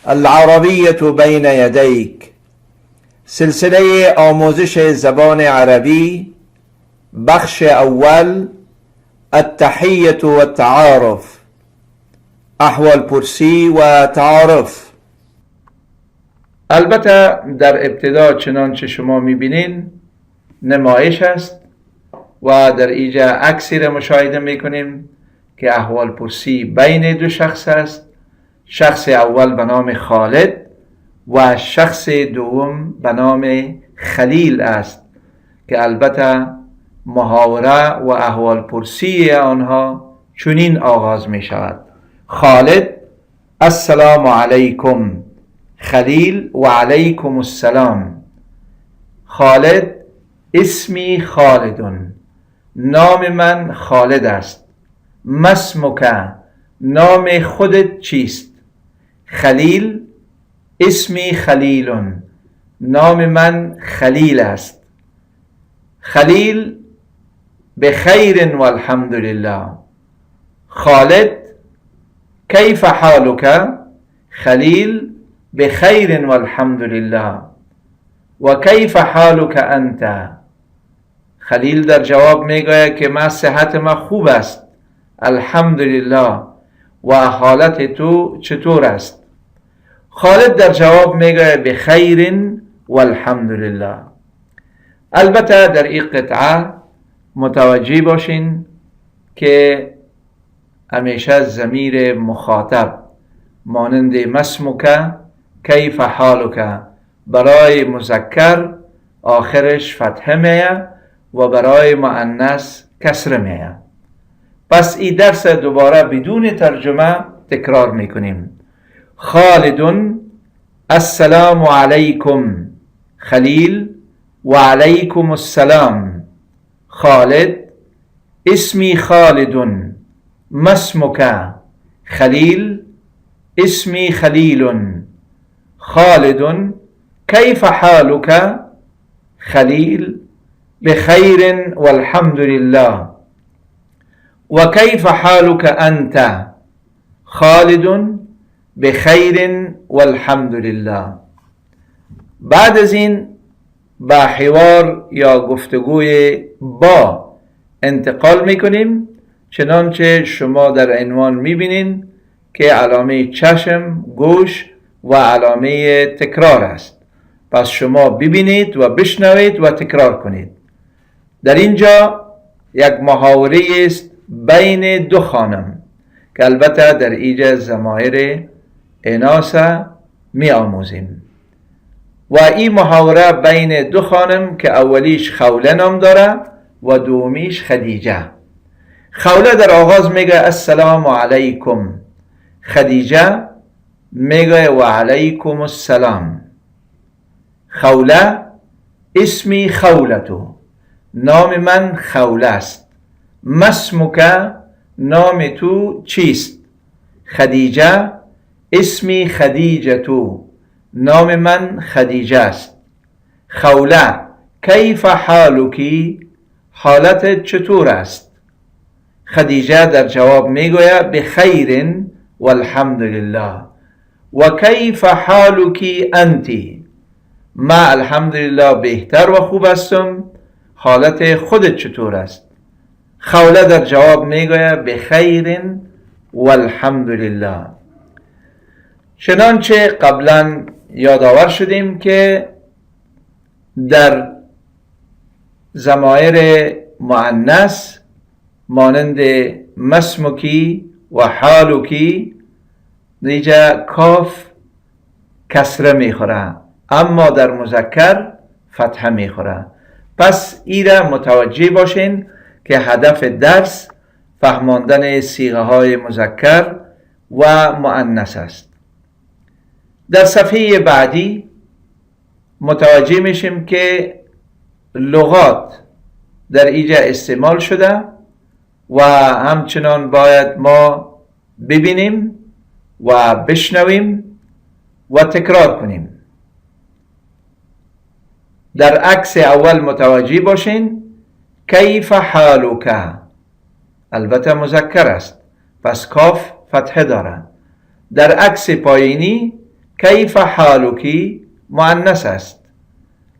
العربية بين يديك. سلسله آموزش زبان عربی، بخش اول، التحیة و التعارف، احوال پرسی و تعارف. البته در ابتدا چنانچه شما میبینین نمایش است و در اینجا عکسی را مشاهده میکنیم که احوال پرسی بین دو شخص است. شخص اول به نام خالد و شخص دوم به نام خلیل است که البته محاوره و احوال پرسی آنها چنین آغاز می شود: خالد: السلام علیکم. خلیل: و علیکم السلام. خالد: اسمی خالد، نام من خالد است. ما اسمک؟ نام خودت چیست؟ خلیل: اسمی خلیل، نام من خلیل است. خلیل: بخیر و الحمد لله. خالد: کیف حالک؟ خلیل: بخیر و الحمد لله و کیف حالک انت؟ خلیل در جواب میگوید که من صحت ما خوب است، الحمدلله، و حالت تو چطور است؟ خالد در جواب میگوید: بخیر و الحمد لله. البته در این قطعه متوجه باشین که همیشه ضمیر مخاطب مانند ما اسمک، کیف حالک برای مذکر آخرش فتحه میه و برای مؤنث کسره میه. پس این درس دوباره بدون ترجمه تکرار میکنیم. خالد: السلام علیکم. خلیل: و علیکم السلام. خالد: اسمی خالد، ما اسمک؟ خلیل: اسمی خلیل. خالد: کیف حالک؟ خلیل: بخیر والحمد لله و کیف حالک انت؟ خالد: بخیر والحمد لله. بعد از این به حوار یا گفتگوی با انتقال میکنیم. چنانچه شما در عنوان میبینین که علامه چشم، گوش و علامه تکرار است. پس شما ببینید و بشنوید و تکرار کنید. در اینجا یک محاوره است بین دو خانم که البته در اینجا ضمایر اناث می آموزیم و این محاوره بین دو خانم که اولیش خوله نام داره و دومیش خدیجه. خوله در آغاز میگه: السلام علیکم. خدیجه میگه: و علیکم السلام. خوله: اسمی خولة، نام من خوله است. ما اسمک؟ نام تو چیست؟ خدیجه: اسمی خدیجة، نام من خدیجه است. خوله: کیف حالک؟ حالت چطور است؟ خدیجه در جواب میگوید: بخیر والحمد لله و کیف حالک انت؟ ما الحمدلله بهتر و خوب هستم، حالت خودت چطور است؟ خوله در جواب میگوید: بخیر والحمد لله. چنانچه قبلا یادآور شدیم که در ضمایر مؤنث مانند ما اسمک و حالک دیجا کاف کسره میخوره، اما در مذکر فتحه میخوره. پس ایره متوجه باشین که هدف درس فهماندن صیغه های مذکر و مؤنث است. در صفحه بعدی متوجه میشیم که لغات در اینجا استعمال شده و همچنان باید ما ببینیم و بشنویم و تکرار کنیم. در عکس اول متوجه باشین: کیف حالک، البته مذکر است، پس کاف فتحه داره. در عکس پایینی کیف حالکی مؤنث است،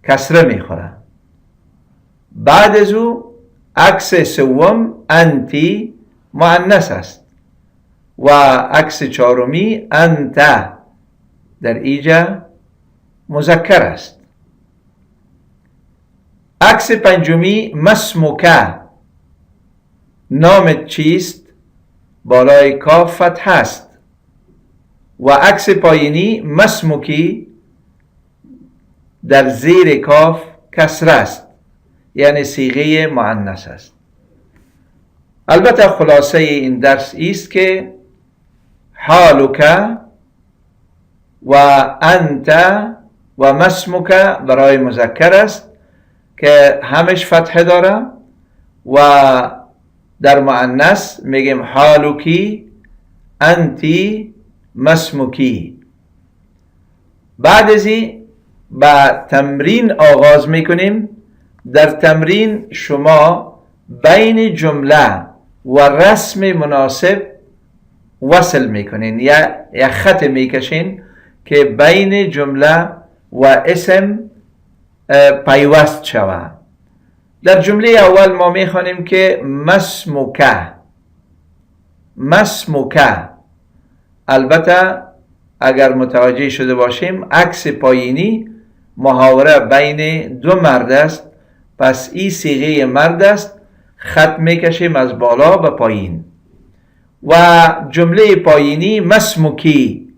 کسره میخوره. بعد از او عکس سوم انتی مؤنث است و عکس چهارمی انت در ایجا مذکر است. عکس پنجمی ما اسمک، نامت چیست؟ بالای کاف فتح است. و عکس پایینی ما اسمکی در زیر کاف کسره است، یعنی صیغه مؤنث است. البته خلاصه این درس است که حالک و انت و ما اسمک برای مذکر است که همش فتحه داره و در مؤنث میگیم حالکی، انتی، ما اسمکی. بعد از این با تمرین آغاز میکنیم. در تمرین شما بین جمله و رسم مناسب وصل میکنین یا خط میکشین که بین جمله و اسم پیوست شود. در جمله اول ما میخوانیم که ما اسمک، ما اسمک. البته اگر متوجه شده باشیم عکس پایینی محاوره بین دو مرد است، پس این صیغه مرد است، خط میکشیم از بالا به پایین. و جمله پایینی ما اسمکی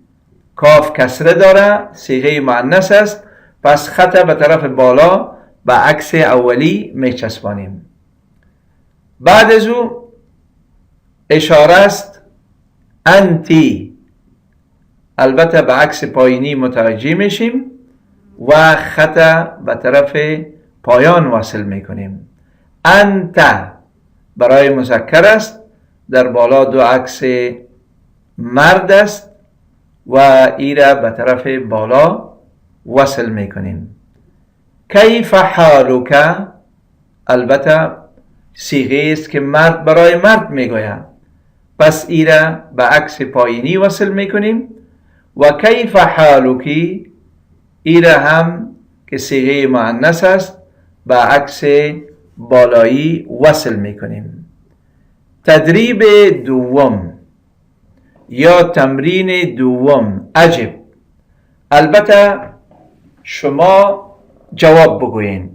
کاف کسره داره، صیغه مؤنث است، پس خط به طرف بالا به عکس اولی میچسبانیم. بعد از او اشاره است انتی، البته به عکس پایینی متوجه میشیم و خط به طرف پایان وصل میکنیم. انت برای مذکر است، در بالا دو عکس مرد است و ایره به طرف بالا وصل میکنیم. کیف حالک البته صیغه است که مرد برای مرد میگوید، پس ایره به عکس پایینی وصل میکنیم. و کیف حالکی ایره هم که صیغه مؤنث است به عکس بالایی وصل میکنیم. تدریب دوم یا تمرین دوم اجب، البته شما جواب بگوین.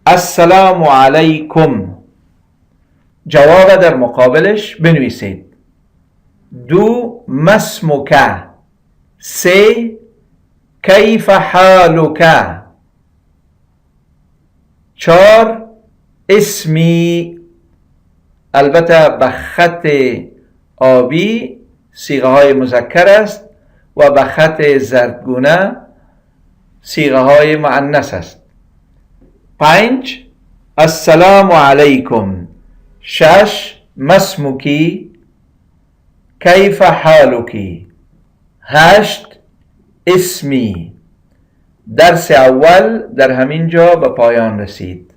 السلام علیکم، جواب در مقابلش بنویسید. دو، ما اسمک. سه، کیف حالک. چهار، اسمی. البته به خط آبی صیغه های مذکر است و به خط زردگونه صیغه های مؤنث است. پنج، السلام علیکم. شش، ما اسمکی. کیف حالکی. هشت، اسمی. درس اول در همین جا به پایان رسید.